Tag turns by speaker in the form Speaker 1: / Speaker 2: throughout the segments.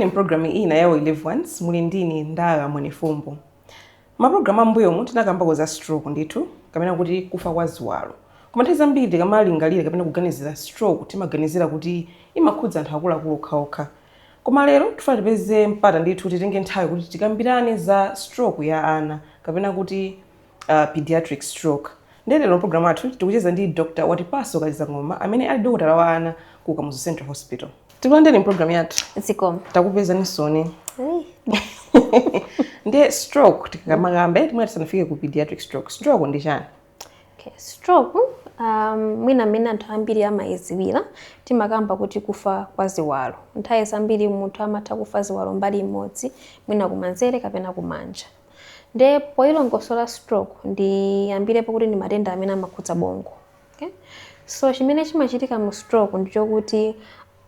Speaker 1: Mpulogalamu ina ya We Live Once, muli ndine Ndala Mwenifumbo. Mapulogalamu ambuyomu tinakambako za stroke ndithu, kapena kuti kufa kwa ziwalo. Koma nthawi zambiri tikamalingalira kapena kuganizira stroke, timaganizira kuti imakhudza anthu akuluakulu okhaokha. Koma lero tifuna tipeze mpata ndithu, titenge nthawi kuti tikambirane za stroke ya ana, kapena kuti pediatric stroke. Ndiye lero mpulogalamu athu tikucheza ndi Dr Watipaso Kalizang'oma, amene ali dokotala wa ana ku Kamuzu Central Hospital. Tikulandireni mpulogalamu yathu.
Speaker 2: Zikomo.
Speaker 1: Takupezanisoni. Ndiye stroke tikamakambe, timwe tisanafike ku pediatric stroke, stroke ndi chani?
Speaker 2: Okay. Stroke, mwina mmene anthu ambiri amayiziwira, timakamba kuti kufa kwa ziwalo. Nthawi zambiri munthu amatha kufa ziwalo mbali imodzi, mwina kumanzere kapena kumanja. Ndiye poyilongosola stroke, ndiyambirepo kuti ndi matenda amene amakhudza bongo, okay? So chimene chimachitika mu stroke ndichokuti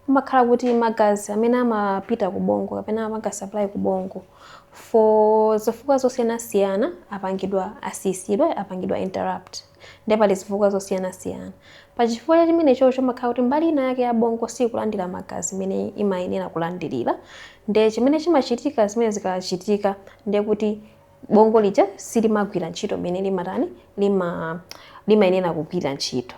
Speaker 2: umakhala kuti magazi amene amapita ku bongo kapena amapanga supply ku bongo, for zifukwa zosiyanasiyana apangidwa asiyisidwa, apangidwa interrupt. Ndiye pali zifukwa zosiyanasiyana. Pachifukwa cha chimene chocho, chimakhala kuti mbali ina yake ya bongo sikulandira magazi imene imayenera kulandirira. Ndiye chimene chimachitika, zimene zikachitika, ndiye kuti bongo lija silimagwira ntchito imene limatani, limayenera kugwira ntchito.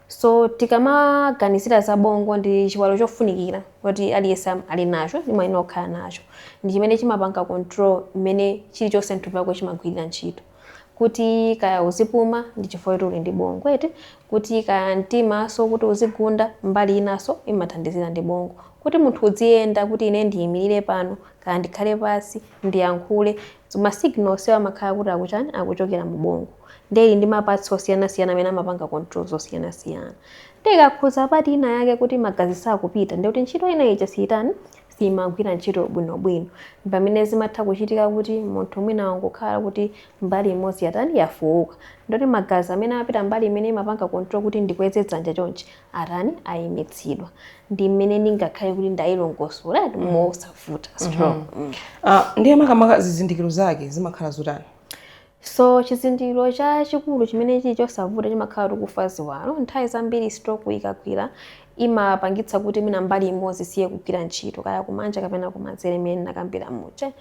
Speaker 2: So tikamaganizira za bongo, ndi chiwalo chofunikira kuti aliyense ali nacho, limayenera kukhala nacho. Ndi chimene chimapanga control mmene chilichonse mthupi lako chimagwirira ntchito. Kuti kaya uzipuma, ndi chifukwa choti uli ndi bongo, eti? Kuti kaya mtima so kuti uzigunda, mbali inaso imathandizira ndi bongo. Kuti munthu uziyenda, kuti ine ndiyimirire pano kaya ndikhale pasi ndiyankhule, ma signals amakhala kuti akuchani, akuchokera mu bongo. Ndiye ili ndi ma parts osiyanasiyana amene amapanga control zosiyanasiyana. Ndikakhuza part ina yake kuti magazi sakupita, ndikuti ntchito ina ija siyitani, simagwira ntchito bwinobwino. Pamene zimatha kuchitika kuti munthu mwina wangokhala kuti mbali imodzi yatani, yafowoka, ndoti magazi amene amapita mbali imene imapanga control kuti ndikweze dzanja chonchi atani, ayimitsidwa. Ndi mmene ndingakhale kuti ndayilongosola mosavuta stroke.
Speaker 1: Ndiye makamaka zizindikiro zake zimakhala zotani?
Speaker 2: So chizindikiro chachikulu chimene chili chosavuta chimakhala kuti kufa ziwalo. Nthawi zambiri stroke ikagwira, imapangitsa kuti mwina mbali imodzi siye kugwira ntchito, kaya kumanja kapena kumanzere, imene nakambira muja.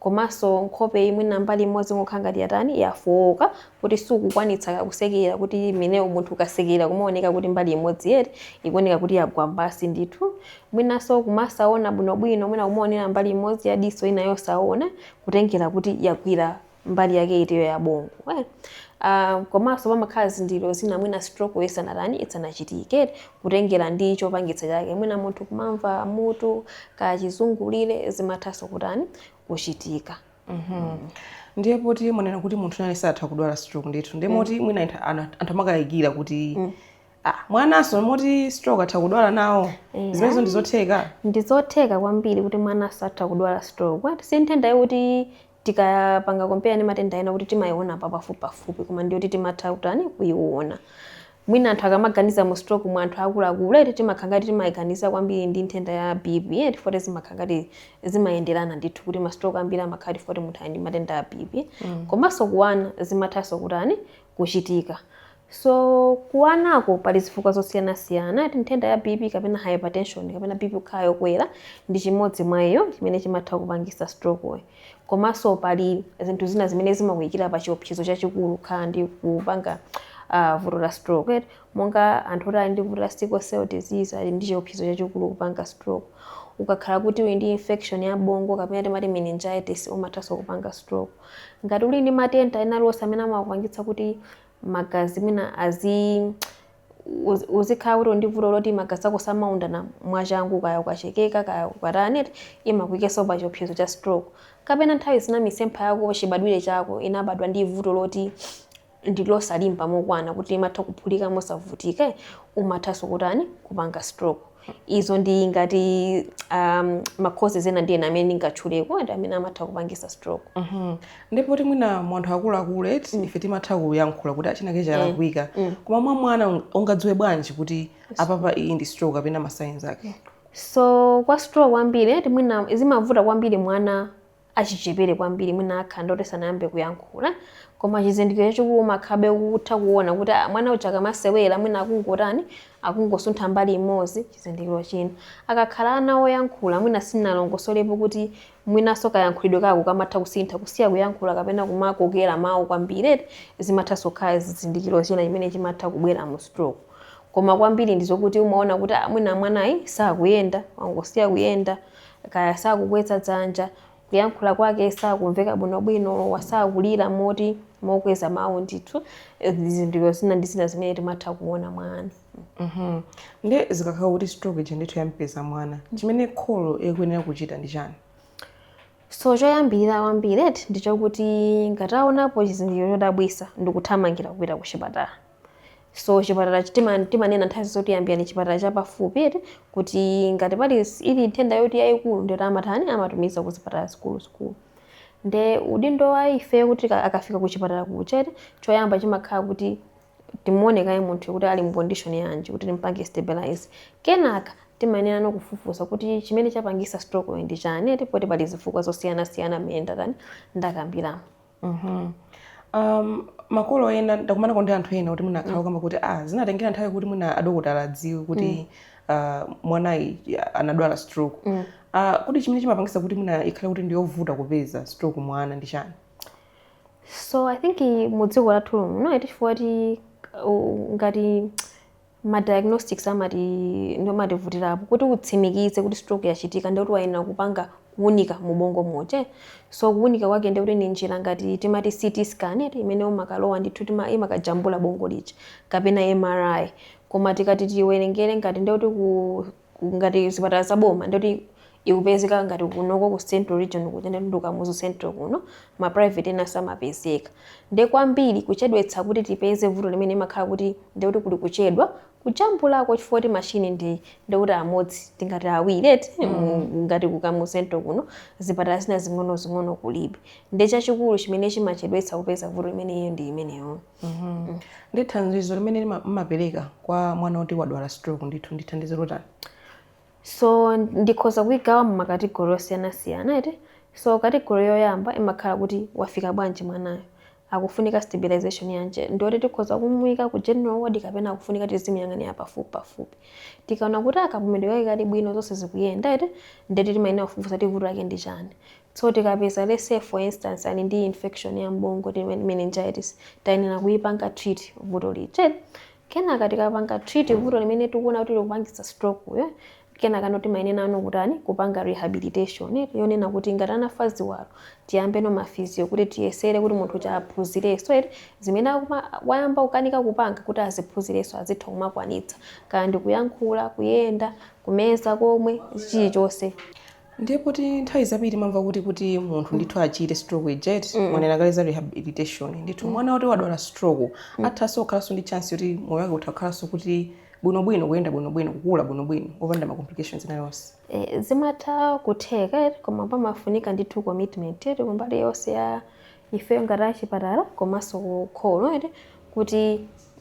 Speaker 2: Komanso nkhope, mwina mbali imodzi ngokhala ngati yatani, yafowoka, kuti sukukwanitsa kusekera, kuti imeneyo munthu ukasekera kumaoneka kuti mbali imodzi yeti ikuoneka kuti yagwa basi ndithu. Mwinanso kumasaona bwinobwino, mwina kumaonera mbali imodzi ya diso, ina yosaona, kutengera kuti yagwira mbali yake itiyo ya bongo, eh. Komanso pamakhala zizindikiro zina mwina stroke isanatani, isanachitike, kutengera ndi chopangitsa chake. Mwina munthu kumamva mutu kachizungulire, zimathanso kutani, kuchitika.
Speaker 1: Ndiye poti mwanena kuti munthu nali satha kudwala stroke ndithu, ndiye moti mwina anthu amakayikira kuti ah, mwananso moti stroke atha kudwala nawo? Zimenezo ndizotheka?
Speaker 2: Ndizotheka kwambiri kuti mwana satha kudwala stroke. Si nthenda yokuti tikapanga compare ndi matenda ena kuti timayiona pa pafupi pafupi, koma ndiyoti timatha kutani, kuyiona. Mwina anthu akamaganiza mu stroke mwa anthu akuluakulu, eti, timakhala ngati timayiganiza kwambiri ndi nthenda ya BP, eti, foti zimakhala ngati zimayenderana ndithu, kuti ma stroke ambiri amakhala foti munthu ali ndi matenda ya BP. Komanso kuwana zimathanso kutani, kuchitika. So kuwanako pali zifukwa zosiyanasiyana, ati nthenda ya BP kapena hypertension kapena BP kukhala yokwera ndi chimodzi mwa iyo chimene chimatha kupangisa stroke. Komanso pali zinthu zina zimene zimakuyikira pa chiopsezo chachikulu kukhala ndi kupanga vuto la stroke, eti? Monga anthu oti ali ndi vuto la sickle cell disease ali ndi chiopsezo chachikulu kupanga stroke. Ukakhala kuti uli ndi infection ya bongo, kapena timati meningitis, umathanso kupanga stroke. Ngati uli ndi matenda ena aliwonse amene amakupangitsa kuti magazi mwina uzikhala kuti ndi vuto loti magazi ako samaundana mwachangu, kaya ukachekeka kaya ukatani, imakuikenso pa chiopsezo cha stroke. Kapena nthawi zina misempha yako, chibadwire chako, inabadwa ndi vuto loti ndi losalimba mokwana kuti imatha kuphulika mosavutika, umathanso kutani, kupanga stroke. Izo ndi ngati ma causes ena ndi ena amene ndingatchuleko ndi amene amatha kupangisa stroke.
Speaker 1: Ndipo ti mwina mu anthu akuluakulu, eti, ife timatha kuyankhula kuti achinake chalakwika, koma mwa mwana ungadziwe bwanji kuti apapa iyi ndi stroke, kapena ma signs ake?
Speaker 2: So kwa stroke kwambiri, eti, mwina zimavuta kwambiri mwana. Achichepere kwambiri, mwina akhanda oti sanayambe kuyankhula, koma chizindikiro chachikulu umakhabe kutha kuona kuti ah, mwana uja akamasewera mwina akungotani, akungosuntha mbali imodzi. Chizindikiro china, akakhala ana oyankhula, mwina sinalongosolepo kuti mwinanso kayankhulidwe kako kamatha kusintha, kusiya kuyankhula kapena kumakokera mawu kwambiri, zimathanso kukhala zizindikiro china chimene chimatha kubwera mu stroke. Koma kwambiri ndizokuti umaona kuti ah, mwina mwanayi sakuyenda, wangosiya kuyenda, kaya sakukweza dzanja, kuyankhula kwake sakumveka bwinobwino, wasakulira moti mokweza mawu ndithu. Zizindikiro zina ndi zina zimene timatha kuona mwa ana.
Speaker 1: Ndi zikakhala kuti stroke ija ndithu yampeza mwana, chimene kholo ikuyenera kuchita ndi chani?
Speaker 2: So choyambirira kwambiri ndichokuti ngati aonapo chizindikiro chodabwisa, ndikuthamangira kupita ku chipatala. So chipatala timanena nthawi zoti yambirani chipatala chapafupi eti, kuti ngati pali ili nthenda yoti yayikulu, ndiyoti amatani, amatumiza ku zipatala zikuluzikulu. Nde udindo wa ife kuti akafika ku chipatala kuja, choyamba chimakhala kuti timuone kaye munthu kuti ali mu condition yanji, kuti timpange stabilize. Kenaka timayenera no kufufuza kuti chimene chapangisa stroke ndi chani, eti, poti pali zifukwa zosiyanasiyana mmene ndatani, ndakambiramo.
Speaker 1: Makolo ena, ndakumanako ndi anthu ena kuti mwina akhala kukamba kuti ah, zinatengera nthawi kuti mwina adokotala adziwe kuti mwanayi anadwala stroke. Kuti chimene chimapangisa kuti mwina ikhale kuti ndiyovuta kupeza stroke mwana ndi chani?
Speaker 2: So I think mu dziko lathu muno eti, chifukwa ti ngati ma diagnostics amati ndomativutirapo kuti utsimikize kuti stroke yachitika, ndikuti wayenera kupanga kuwunika mu bongo muja. So kuwunika kwake ndikuti ni njira ngati timati CT scan eti, imene umakalowa ndithu imakajambula bongo lija, kapena MRI. Koma tikati tiwerengere ngati ndikuti ngati zipatala zaboma, ndikuti ikupezeka ngati kunoko ku Central Region kuja, ndi Kamuzu Central kuno, ma private ena samapezeka. Nde kwambiri kuchedwetsa kuti tipeze vuto limene imakhala kuti ndikuti kuli kuchedwa kujambulako, chifukwa kuti machine ndi ndikuti amodzi, tingati awiri eti, ngati ku Kamuzu Central kuno, zipatala zina zing'ono-zing'ono kulibe. Nde chachikulu chimene chimachedwetsa kupeza vuto limeneyo ndi imeneyo.
Speaker 1: Ndi thandizo limene mmapereka kwa mwana woti wadwala stroke ndithu ndi thandizo lotani?
Speaker 2: So ndikhoza kuyigawa mu ma category osiyanasiyana eti. So category yoyamba imakhala kuti wafika bwanji mwanayo, akufunika stabilization yanje, ndiyoti tikhoza kumuyika ku general ward kapena akufunika tizimuyang'anira pafupi pafupi. Tikaona kuti akapumidwe kake kali bwino, zonse zikuyenda eti, ndeti timayenera kufufuza kuti vuto lake ndi chani. So tikapeza, let's say for instance, ali ndi infection ya mbongo, meningitis, tayenera kuyipanga treat vuto lija. Kenaka tikapanga treat vuto limene tikuona kuti likupangisa stroke yo, kenaka no timayenera ano kutani, kupanga rehabilitation yonena kuti ngati anafa ziwalo, tiyambe no ma physio kuti tiyesere kuti munthu uja aphunzirenso eti, zimene wayamba kukanika kupanga, kuti aziphunzirenso, azitha kumakwanitsa, kaya ndi kuyankhula, kuyenda, kumeza komwe, chilichonse.
Speaker 1: Ndiye kuti nthawi zambiri timamva kuti munthu ndithu achite stroke ija, mwanena kale za rehabilitation ndithu, mwana woti wadwala stroke athanso kukhalanso ndi chance yoti moyo wake utha kukhalanso kuti bwinobwino, kuyenda bwinobwino, kukula bwinobwino, opanda ma complications ena yonse?
Speaker 2: Zimatha kutheka eti, koma pamafunika ndithu commitment eti, kumbali yonse ya ifeyo ngati achipatala komanso kholo eti, kuti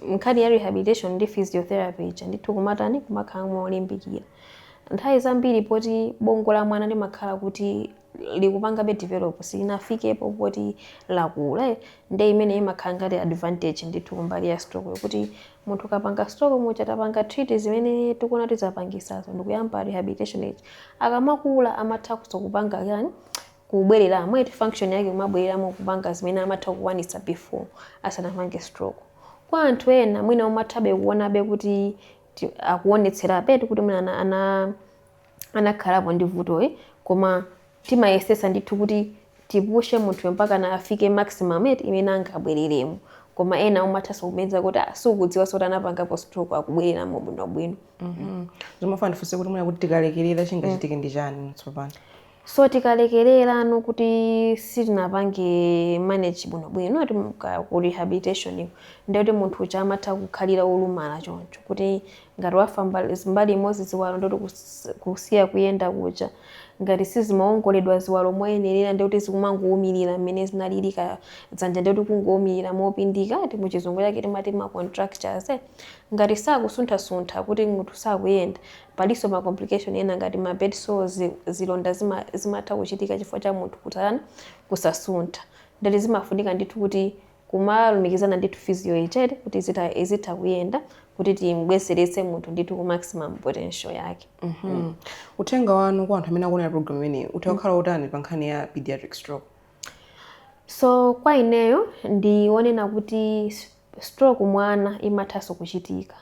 Speaker 2: nkhani ya rehabilitation ndi physiotherapy ija ndithu kumatani, kumakhala molimbikira. Nthawi zambiri poti bongo la mwana limakhala kuti likupangabe develop, silinafikepo poti lakula, nde imene imakhala ngati advantage ndithu kumbali ya stroke, kuti munthu kapanga stroke muja, tapanga treat zimene tikuona tizapangisazo, ndikuyamba rehabilitation iji, akamakula amatha kupanga yani, kubwereramo eti, function yake kumabwereramo, kupanga zimene amatha kukwanitsa before asanapange stroke. Kwa anthu ena mwina umathabe kuonabe kuti akuonetserabe kuti mwina anakhalapo ndi vutoyi, koma timayesesa ndithu kuti tipushe munthuyo mpaka na afike maximum eti imene angabwereremo. Koma ena umathanso kumedza kuti ah, sukudziwa soti anapangapo stroke, akubwereramo bwinobwino.
Speaker 1: Zomafana ndifunse kuti mwina kuti tikalekerera chingachitike ndi chani tsopano?
Speaker 2: So tikalekerera no kuti sitinapange manage bwinobwino ati ku rehabilitation iko, ndiyoti munthu uja amatha kukhalira olumala choncho, kuti ngati wafa mbali imodzi ziwalo, ndoti kusiya kuyenda kuja, Ngati sizimaongoledwa ziwalo moyenerera, ndikuti zikumangowomirira mmene zinalili ka dzanja, ndikuti kungowomirira mopindika, ti muchizungu chake timati ma contractures. Ngati sakusunthasuntha, kuti munthu sakuyenda, palinso ma complication ena ngati ma bed sores, zilonda zimatha kuchitika chifukwa cha munthu kutani, kusasuntha. Ndati zimafunika ndithu kuti kumalumikizana ndithu physio ichere kuti izitha kuyenda, kuti timbwezeretse munthu ndithu ku maximum potential yake.
Speaker 1: Uthenga wanu kwa anthu amene akuonera program imeneyi utha kukhala utani pa nkhani ya pediatric stroke?
Speaker 2: So kwa ineyo ndionena kuti stroke mwana imathanso kuchitika.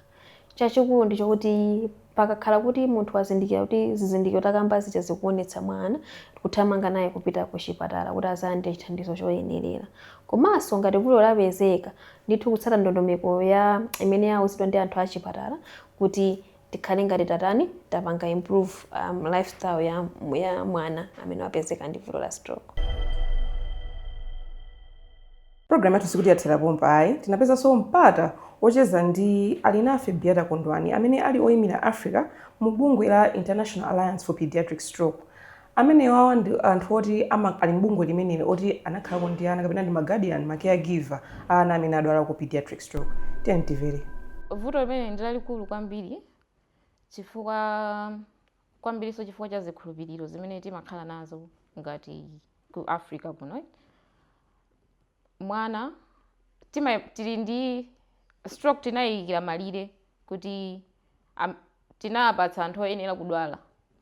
Speaker 2: Chachikulu ndi chokuti pakakhala kuti munthu wazindikira kuti zizindikiro takamba zija zikuonetsa mwana, kuthamanga naye kupita ku chipatala kuti azalandire chithandizo choyenerera. Komanso ngati vuto lapezeka, ndithu kutsata ndondomeko ya imene yauzidwa ndi anthu achipatala kuti tikhale ngati tatani, tapanga improve lifestyle ya mwana amene wapezeka ndi vuto la stroke.
Speaker 1: Program yathu sikuti yathera pompa ayi. Tinapezanso mpata ocheza ndi Alinafe Biata Kondwani, amene ali oyimira Africa mu bungwe la International Alliance for Pediatric Stroke. Amene wawa ndi anthu oti ali mbungwe limeneli, oti anakhalako ndi ana kapena ndi ma guardian, ma caregiver a ana amene adwala ku pediatric stroke. Tiyeni timvere.
Speaker 3: Vuto limene ndi lalikulu kwambiri, chifukwa kwambiriso chifukwa cha zikhulupiriro zimene timakhala nazo ngati ku Africa kuno. Mwana tili ndi stroke, tinayikira malire kuti tinapatsa anthu oyenera kudwala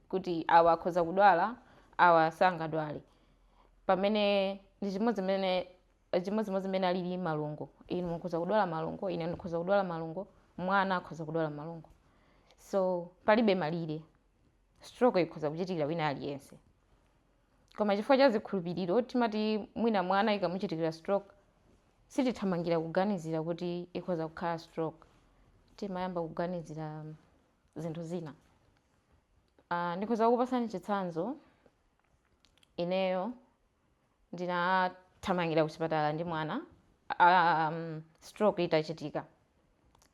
Speaker 3: kuti awa akhoza kudwala, awa sangadwale, pamene ndi chimodzimodzi mmene alili malungo. Inu mukhoza kudwala malungo, ine ndikhoza kudwala malungo, mwana akhoza kudwala malungo, so palibe malire. Stroke ikhoza kuchitikira wina aliyense, koma chifukwa cha zikhulupiriro timati mwina mwana ikamuchitikira stroke, sitithamangira kuganizira kuti ikhoza kukhala stroke, timayamba kuganizira zinthu zina. Ndikhoza kukupasani chitsanzo. Ineyo ndinathamangira kuchipatala ndi mwana stroke itachitika.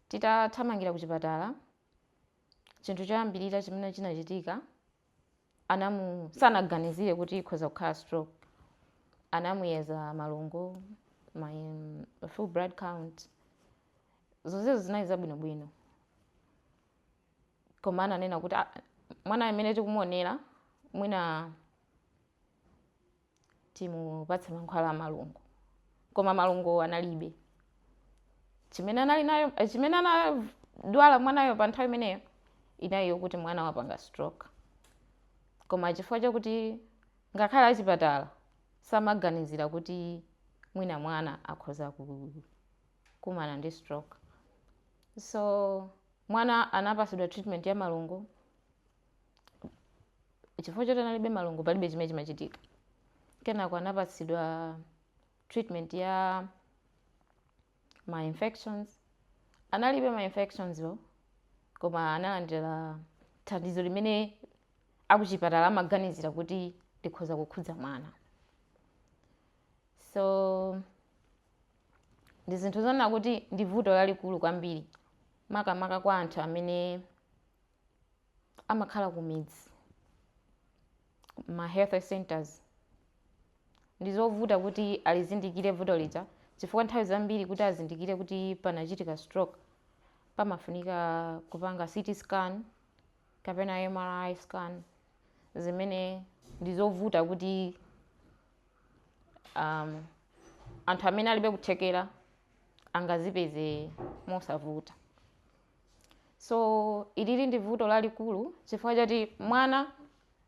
Speaker 3: Titathamangira kuchipatala, chinthu choyambirira chimene chinachitika, sanaganizire kuti ikhoza kukhala stroke. Anamuyeza malungo, full blood count, zonsezo zinali zabwinobwino, koma ananena kuti, "Ah, mwana amene tikumuonera, mwina timupatse mankhwala a malungo." Koma malungo analibe. Chimene anali nayo, chimene anadwala mwanayo pa nthawi imeneyo inali yokuti mwana wapanga stroke, koma chifukwa chakuti ngakhale achipatala samaganizira kuti mwina mwana akhoza kukumana ndi stroke, so mwana anapasidwa treatment ya malungo. Chifukwa choti analibe malungo, palibe chimene chimachitika. Kenako anapatsidwa treatment ya ma infections. Analibe ma infections yo, koma analandira thandizo limene akuchipatala amaganizira kuti likhoza kukhudza mwana. So ndi zinthu zona kuti ndi vuto lalikulu kwambiri, makamaka kwa anthu amene amakhala ku midzi. Ma health centers ndi zovuta kuti alizindikire vuto lija, chifukwa nthawi zambiri kuti azindikire kuti panachitika stroke, pamafunika kupanga CT scan kapena MRI scan, zimene ndi zovuta kuti anthu amene alibe kuthekera angazipeze mosavuta. So ilili ndi vuto lalikulu chifukwa chati mwana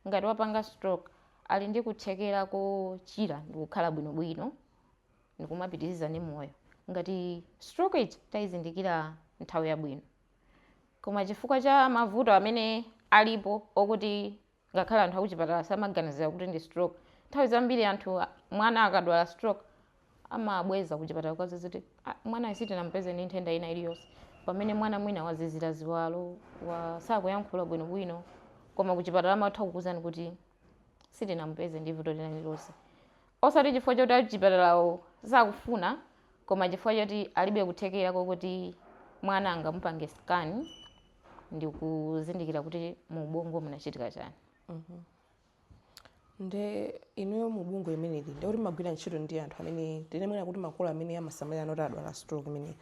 Speaker 3: ngati wapanga stroke, ali ndi kuthekera kochira ndi kukhala bwinobwino ndikumapitiriza ndi moyo ngati stroke iji tayizindikira nthawi yabwino. Koma chifukwa cha mavuto amene alipo okuti ngakhale anthu akuchipatala samaganizira kuti ndi stroke, nthawi zambiri anthu, mwana akadwala stroke, amabweza kuchipatala kwaziziti, "Ah, mwana sitinampeze ndi nthenda ina iliyonse," pamene mwana mwina wazizira ziwalo, sakuyankhula bwinobwino, koma kuchipatala amatha kukuwuzani kuti sitinamupeze ndi vuto lina lililonse, osati chifukwa choti achipatalawo sakufuna, koma chifukwa choti alibe kuthekera kokuti mwana angamupange scan ndi kuzindikira kuti mu ubongo munachitika chani.
Speaker 1: Nde inuyo mu bungwe imeneli, ndikuti mumagwira ntchito ndi anthu amene tinemwena kuti makolo amene amasamalira anoti adwala stroke imene,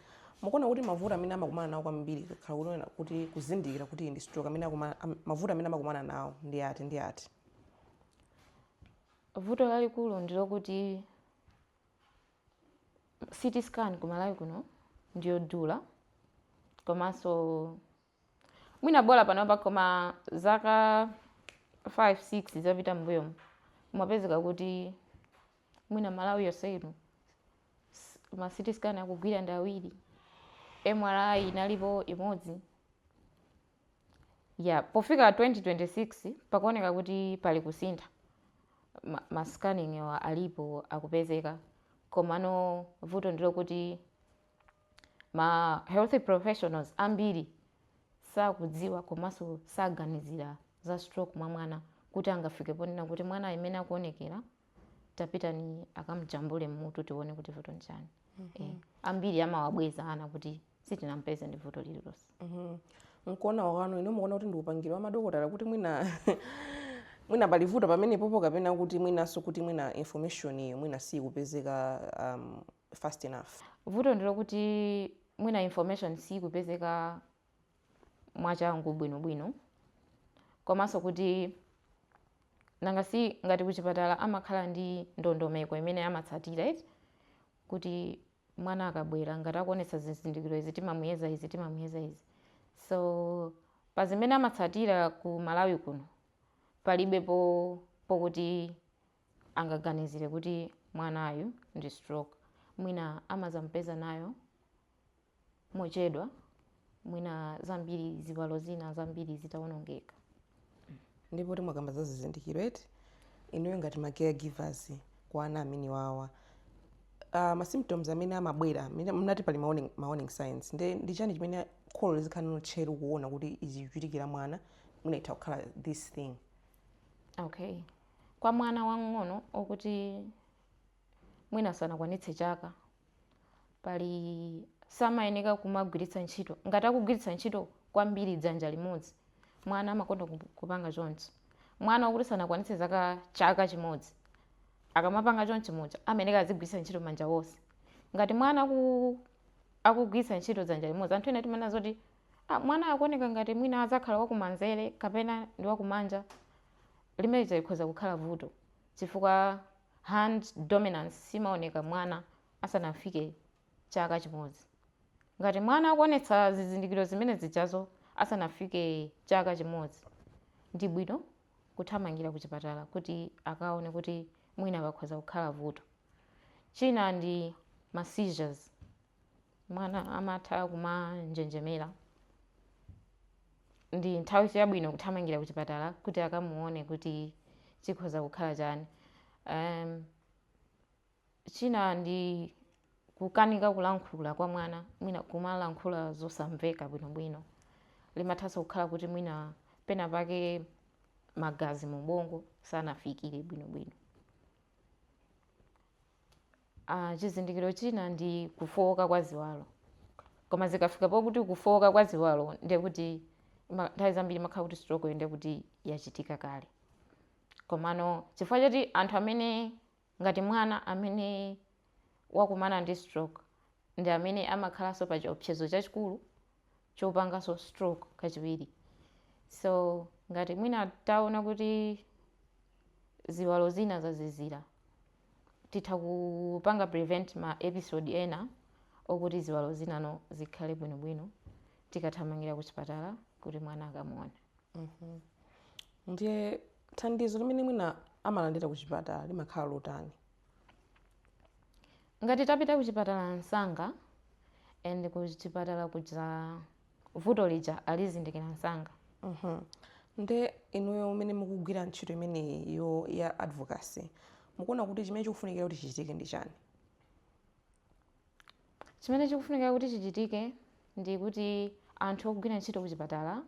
Speaker 1: mukuona kuti mavuto amene amakumana nawo kwambiri kukhala kunena kuti kuzindikira kuti iyi ndi stroke, amene mavuto amene amakumana nawo ndi ati ndi ati?
Speaker 3: Vuto lalikulu ndilokuti CT scan ku Malawi kuno ndiyodula, komanso mwina bola panopa, koma zaka 5 6 zapita mbuyomu mumapezeka kuti mwina Malawi yonse ino ma CT scan akugwira ndi awiri, MRI inalipo imodzi. Ya, pofika 2026 pakuoneka kuti pali kusintha, ma scanning awa alipo, akupezeka, komano vuto ndilokuti ma health professionals ambiri sakudziwa komanso saganizira za stroke mwa mwana, kuti angafike ponena kuti mwana imene akuonekera, tapitani akamujambule mmutu tione kuti vuto nchani. Ambiri amawabweza ana kuti sitinampeze ndi vuto lililonse.
Speaker 1: Nkuona kwanu ino, mukuona kuti ndi upangiro wa madokotala kuti mwina pali vuto pamenepopo, kapena kuti mwinanso kuti mwina information iyo mwina sikupezeka fast enough?
Speaker 3: Vuto ndilokuti mwina information sikupezeka mwachangu bwinobwino, komanso kuti nanga si ngati kuchipatala amakhala ndi ndondomeko imene amatsatira iti kuti mwana akabwera, ngati akuonetsa zizindikiro izi, timamuyeza izi, timamuyeza izi. So pa zimene amatsatira ku Malawi kuno palibepo pokuti angaganizire kuti mwanayu ndi stroke. Mwina amazampeza nayo mochedwa, mwina zambiri ziwalo zina zambiri zitawonongeka.
Speaker 1: Ndipo timwakamba za zizindikiro eti, inuyo ngati ma caregivers kwa ana amene wawa, ma symptoms amene amabwera, mnati pali ma warning signs, nde ndi chani chimene kholo lizikhala nalo tcheru kuona kuti izi zikuchitikira mwana, mwina itha kukhala this thing?
Speaker 3: Okay, kwa mwana wang'ono okuti mwina sanakwanitse chaka, pali samayeneka kumagwiritsa ntchito, ngati akugwiritsa ntchito kwambiri dzanja limodzi, mwana amakonda kupanga chonchi. Mwana wokuti sanakwanitse zaka chaka chimodzi, akamapanga chonchi muja amayeneka azigwiritsa ntchito manja wonse. Ngati mwana akugwiritsa ntchito dzanja limodzi, anthu ena timanena zoti, ah, mwana akuoneka ngati mwina azakhala wakumanzere kapena ndi wakumanja, limene likhoza kukhala vuto, chifukwa hand dominance simaoneka mwana asanafike chaka chimodzi. Ngati mwana akuonetsa zizindikiro zimene zijazo asanafike chaka chimodzi, ndi bwino kuthamangira kuchipatala kuti akaone kuti mwina pakhoza kukhala vuto. China ndi ma seizures. Mwana amatha kumanjenjemera, ndi nthawi yabwino kuthamangira kuchipatala kuti akamuone kuti chikhoza kukhala chani. China ndi kukanika kulankhula kwa mwana, mwina kumalankhula zosamveka bwinobwino. Limathanso kukhala kuti mwina pena pake magazi mu ubongo sanafikire bwinobwino. Chizindikiro china ndi kufowoka kwa ziwalo, koma zikafika pokuti kufowoka kwa ziwalo, ndiye kuti nthawi zambiri makhala kuti stroke ndiye kuti yachitika kale. Komano chifukwa choti anthu amene, ngati mwana amene wakumana ndi stroke, ndi amene amakhalanso pa chiopsezo chachikulu chopanganso stroke kachiwiri. So ngati mwina taona kuti ziwalo zina zazizira, titha kupanga prevent ma episode ena okuti ziwalo zinano zikhale bwinobwino tikathamangira ku chipatala kuti mwana akamuone.
Speaker 1: Ndiye thandizo limene mwina amalandira ku chipatala limakhala lotani?
Speaker 3: Ngati tapita ku chipatala msanga and ku chipatala kuja vuto lija alizindikira msanga.
Speaker 1: Nde inuyo umene mukugwira ntchito imeneyi yo ya advocacy, mukuona kuti chimene chikufunikira kuti chichitike ndi chani?
Speaker 3: Chimene chikufunika kuti chichitike ndi kuti anthu ogwira ntchito ku chipatala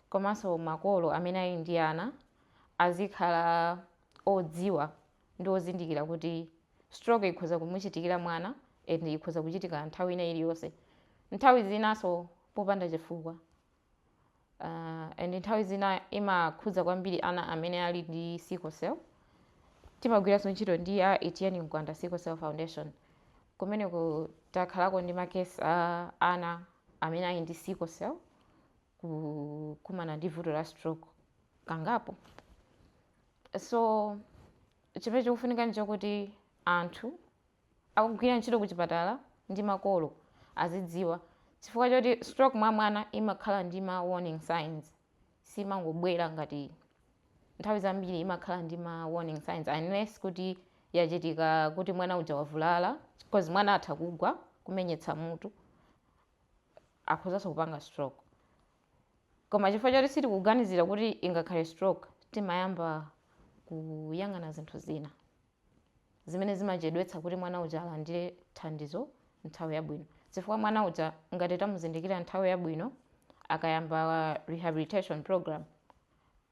Speaker 3: komanso makolo amene ali ndi ana azikhala odziwa ndi ozindikira kuti stroke ikhoza kumuchitikira mwana and ikhoza kuchitika nthawi ina iliyonse, nthawi zinanso popanda chifukwa. And nthawi zina imakhudza kwambiri ana amene ali ndi sickle cell. Timagwiranso ntchito ndi a Etienne Mkwanda Sickle Cell Foundation. Kumeneko takhalako ndi ma case a ana amene ali ndi sickle cell kukumana ndi vuto la stroke kangapo. So chimene chikufunika nchokuti anthu akugwira ntchito kuchipatala ndi makolo azidziwa, chifukwa choti stroke mwa mwana imakhala ndi ma warning signs. Simangobwera ngati, nthawi zambiri imakhala ndi ma warning signs, unless kuti yachitika kuti mwana uja wavulala, because mwana atha kugwa, kumenyetsa mutu, akhozanso kupanga stroke. Koma chifukwa choti sitikuganizira kuti ingakhale stroke, timayamba kuyang'ana zinthu zina zimene zimachedwetsa kuti mwana uja alandire thandizo nthawi yabwino, chifukwa mwana uja ngati tamuzindikira nthawi yabwino, akayamba rehabilitation program,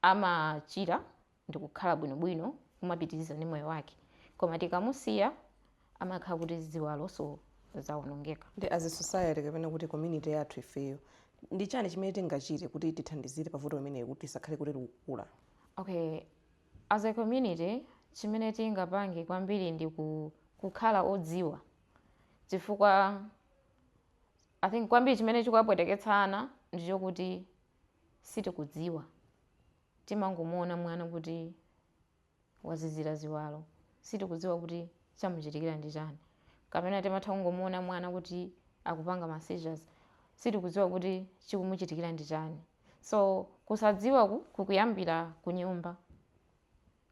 Speaker 3: amachira ndi kukhala bwinobwino, kumapitiriza ndi moyo wake. Koma tikamusiya, amakhala kuti ziwalonso zawonongeka.
Speaker 1: Ndi as a society kapena kuti community yathu ifeyo, ndi chani chimene tingachite kuti tithandizire pavuto limeneyi kuti tisakhale kuti likukula?
Speaker 3: Okay, as a community, chimene tingapange kwambiri ndi kukhala odziwa, chifukwa I think kwambiri chimene chikuwapweteketsa ana ndichokuti sitikudziwa. Timangomuona mwana kuti wazizira ziwalo, sitikudziwa kuti chamuchitikira ndi chani, kapena timatha kungomuona mwana kuti akupanga ma seizures, sitikudziwa kuti chikumuchitikira ndi chani. So kusadziwa kukuyambira ku nyumba.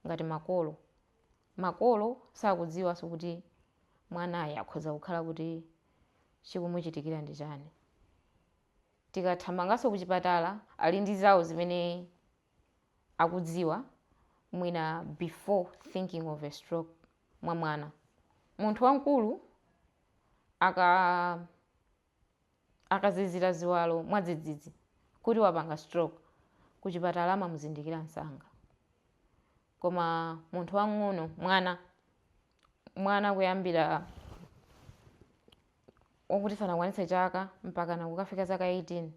Speaker 3: Ngati makolo sakudziwanso kuti mwanayi akhoza kukhala kuti chikumuchitikira ndi chani. Tikathamanganso kuchipatala, ali ndi zawo zimene akudziwa mwina before thinking of a stroke mwa mwana. Munthu wamkulu akazizira ziwalo mwadzidzidzi kuti wapanga stroke, kuchipatala amamuzindikira msanga. Koma munthu wang'ono, mwana kuyambira wokuti sanakwanitse chaka mpaka nakukafika zaka 18,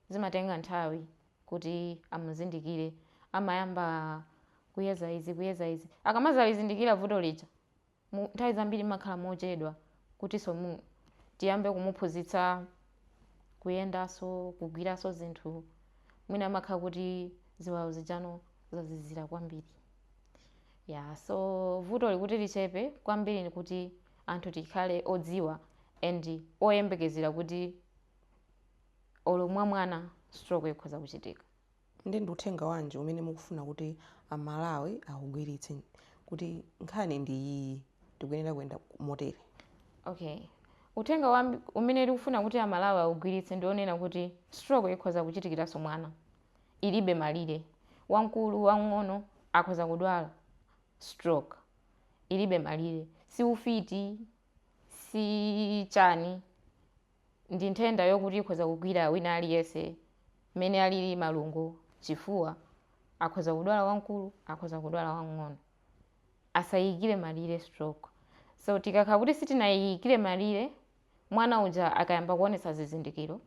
Speaker 3: zimatenga nthawi kuti amuzindikire. Amayamba kuyeza izi, kuyeza izi. Akamazalizindikira vuto lija, nthawi zambiri makhala mochedwa kutinso tiyambe kumuphunzitsa kuyendanso, kugwiranso zinthu. Mwina amakhala kuti ziwalo zijano zazizira kwambiri. Ya, so vuto likuti lichepe kwambiri ni kuti anthu tikhale odziwa and oyembekezera kuti olo mwa mwana stroke ikhoza kuchitika.
Speaker 1: Ndi uthenga wanji umene mukufuna kuti Amalawi akugwiritse kuti nkhani ndi iyi, tikuyenera kuyenda motere?
Speaker 3: Okay, uthenga umene tikufuna kuti Amalawi awugwiritse ndionena kuti stroke ikhoza kuchitikiranso mwana, ilibe malire. Wamkulu, wang'ono akhoza kudwala stroke, ilibe malire. Si ufiti, si chani, ndi nthenda yokuti ikhoza kugwira wina aliyense. Mmene alili malungo, chifuwa, akhoza kudwala wamkulu, akhoza kudwala wamng'ono. Asayikire malire stroke. So tikakhala kuti sitinayikire malire, mwana uja akayamba kuonetsa zizindikiro,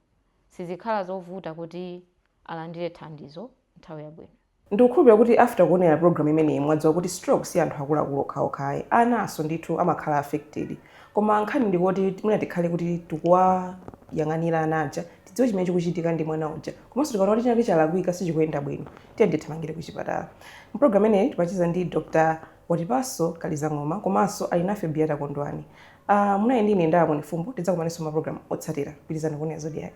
Speaker 3: sizikhala zovuta kuti alandire thandizo nthawi yabwino.
Speaker 1: Ndikukhulupirira kuti after kuonera program imeneyi, mwadziwa kuti stroke si anthu akuluakulu okhaokha, anaso ndithu amakhala affected. Koma nkhani ndikuti mwina tikhale kuti tikuwayang'anira ana aja, tidziwe chimene chikuchitika ndi mwana uja, komanso tikaona kuti chinake chalakwika, sichikuyenda bwino, tiye tithamangire kuchipatala. Mpulogalamu imeneyi timacheza ndi Dr Watipaso Kalizang'oma komanso ali nafe Beata Kondwani. Munayi ndine Ndala Mwenifumbo. Tidzakumananso mapulogalamu otsatira. Pitirizani kuonera Zodiak.